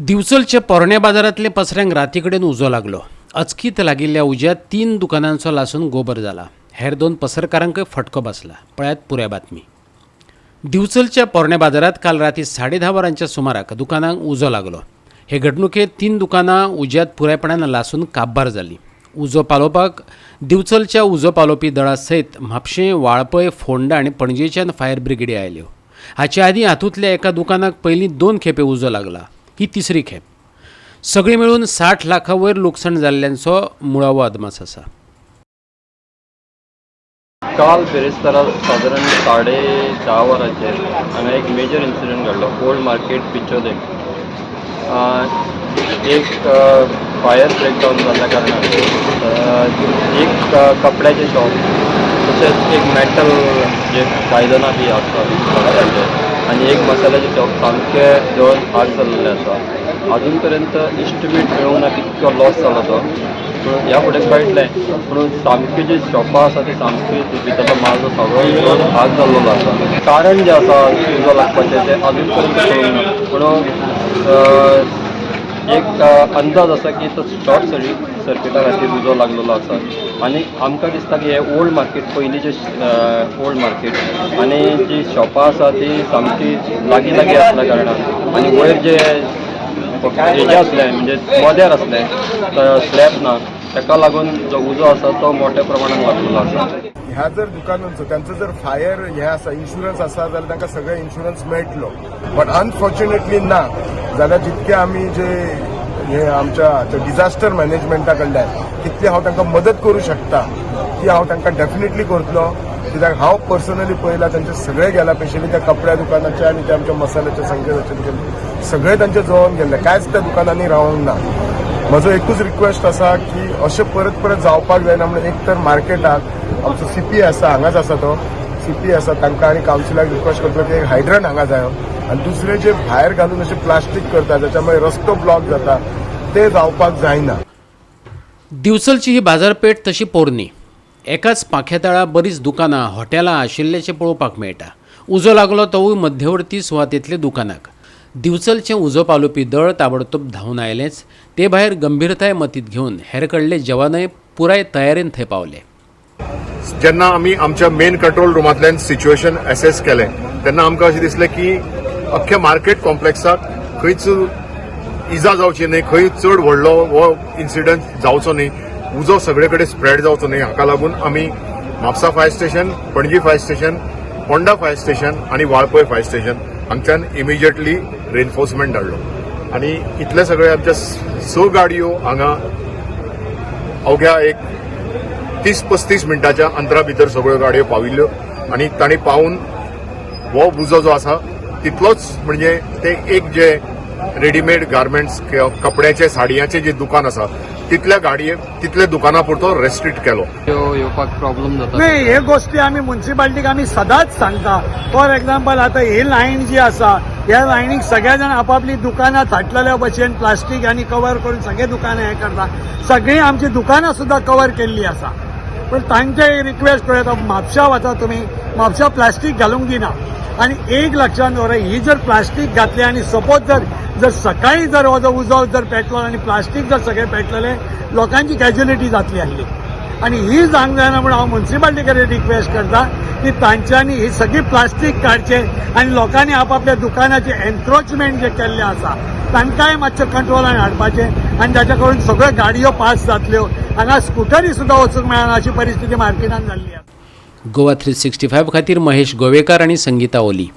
दिवचलच्या पोरण्या बाजारांतले पसऱ्यांक राती कडेन उजो लागलो. अचकीत लागिल्ल्या उज्यांत 3 दुकानांचो लासून गोबर जाला. हेर 2 पसरकारांकय फटको बसला. पळयात पुराय बातमी. दिवचलच्या पोरण्या बाजारात काल राती 10:30 वरांच्या सुमाराक दुकानांक उजो लागलो. हे घडणुकेत 3 दुकानां उज्यांत पुरायपणान लासून काबार जाली. उजो पालोवपाक दिवचलच्या उजो पालोवपी दळा सयत म्हापशें, वाळपय, फोंडा आनी पणजेच्यान फायर ब्रिगेडी आयल्यो. हाचे आदीं हातूंतल्या एका दुकानाक पयलीं 2 खेपे उजो लागला. ही तिसरी खेप. सगळीं मेळून 60 लाखां वयर लुकसाण जाल्ल्यांचो मुळावो अदमास आसा. काल बिरेस्तारा सादारण 10:30 वरांचेर हांगा एक मेजर इन्सिडंट घडलो. ओल्ड मार्केट बिचोले एक फायर ब्रेकडावन जाल्ल्या कारणान एक कपड्याचें शॉप तशेंच एक मेटल जे आयदनां बी आसता आनी एक मसाल्याचें शॉप सामकें जळून खाक जाल्लें आसा. आजून पर्यंत इस्टिमेट मेळूंक ना कितको लॉस जालो तो, पूण ह्या फुडें कळटलें. पूण सामकी जी शॉपां आसा ती सामकी भितरलो माल जो सगळो जळून खाक जाल्लो आसा. कारण जें आसा उजो लागपाचें तें आजून पर्यंत कळूंक ना, पूण एक अंदाज आसा की तो शॉर्ट सर्किटा खातीर उजो लागलेलो आसा. आनी आमकां दिसता की हें ओल्ड मार्केट, पयलींचें ओल्ड मार्केट आनी जी शॉपां आसा ती सामकी लागीं लागीं आसल्या कारणान आनी वयर जे हेजें आसलें म्हणजे मद्यार आसलें, स्लॅब ना, ताका लागून जो उजो आसा तो मोठ्या प्रमाणान लागलेलो आसा. ह्या जर दुकानांचो तांचो जर फायर हे आसा, इन्शुरन्स आसा जाल्यार तांकां सगळे इन्शुरन्स मेळटलो. बट अनफॉर्च्युनेटली ना जाल्यार जितके आमी जे हे आमच्या डिझास्टर मॅनेजमेंटा कडल्यान कितली हांव तांकां मदत करूं शकता ती हांव तांकां डेफिनेटली करतलो. कित्याक हांव पर्सनली पळयला तांचे सगळे गेला, स्पेशली त्या कपड्या दुकानाचे आनी त्या आमच्या मसाल्याच्या संकेताचे दुकान सगळे तांचे जळोवन गेल्ले, कांयच त्या दुकानांनी रावंक ना. म्हजो एकूच रिक्वेस्ट आसा की अशें परत परत जावपाक जायना म्हणून एक तर मार्केटाक आमचो सीपी आसा, हांगाच आसा तो सीपी आसा, तांकां आनी कावन्सिलाक रिक्वेस्ट करतलो की एक हायड्रंट हांगा जायो. आनी दुसरें जे भायर घालून अशें प्लास्टीक करता त्याच्यामुळे रस्तो ब्लॉक जाता, ते जावपाक जायना. दिवचलची ही बाजारपेठ तशी पोरणी. एकाच पांख्यातळा बरीच दुकानां, हॉटेलां आशिल्ल्याचें पळोवपाक मेळटा. उजो लागलो तोवूय मध्यवर्ती सुवातेंतल्या दुकानाक. दिवचलचें उजो पालोवपी दळ ताबडतोब धांवून आयलेंच, ते भायर गंभीरताय मतींत घेवन हेर कडले जवानय पुराय तयारेन थंय पावले. जेन्ना आमी आमच्या मेन कंट्रोल रुमांतल्यान सिच्युएशन एसेस केलें तेन्ना आमकां अशें दिसलें की अख्ख्या मार्केट कॉम्प्लेक्साक खंयच इजा जावची न्हय, खंय चड व्हडलो हो इन्सिडंट जावचो न्हय, उजो सगळे कडेन स्प्रेड जावचो न्हय, हाका लागून आमी Mapusa fire station, Panaji fire station, Ponda fire station आनी वाळपय फायर स्टेशन हांगच्यान इमिजिएटली रेनफोर्समेंट धाडलो आनी इतले सगळे आमच्या 6 गाडयो हांगा अवघ्या एक 30-35 मिनटाच्या अंतरा भितर सगळ्यो गाडयो पाविल्ल्यो आनी तांणी पावून हो उजो जो आसा तितलोच म्हणजे ते एक जे रेडीमेड गार्मेंट्स, कपड्याचे, साडयांचे जे दुकान आसा, तितल्या गाडये तितल्या दुकाना पुरतो रेस्ट्रिक्ट केलो. येवपाक प्रॉब्लम जाता. नाही, हे गोष्टी आम्ही म्युन्सिपाल्टीक आमी सदांच सांगता. फॉर एक्झाम्पल, आता ही लायन जी आसा, ह्या लायनीक सगळे जाण आपापली दुकानां थाटलेल्या भशेन प्लास्टीक आनी कवर करून सगळे दुकानां हे करता. सगळीं आमची दुकानां सुद्दां कवर केल्ली आसा, पण तांचे रिक्वेस्ट करूं, म्हापशा वचा तुमी, म्हापशा प्लास्टीक घालूंक दिना. आनी एक लक्षात दवरा, ही जर प्लास्टीक घातली आनी सपोज जर जर सकाळी जर हो जो उजो जर पेटलो आनी प्लास्टीक जर सगळें पेटलेलें, लोकांची कॅज्युलिटी जातली आसली. आनी ही जावंक जायना म्हणून हांव म्युन्सिपाल्टी कडेन रिक्वेस्ट करता की तांच्यांनी ही सगळी प्लास्टीक काडचें आनी लोकांनी आपापल्या दुकानाचें एन्क्रोचमेंट जे केल्लें आसा तांकांय मातशें कंट्रोलान हाडपाचें आनी ताच्या करून सगळ्यो गाडयो पास जातल्यो. हांगा स्कुटरी सुद्दां वचूंक मेळना अशी परिस्थिती मार्केटान जाल्ली आसा. गोवा 365 खातीर महेश गोवेकार आनी संगीता ओली.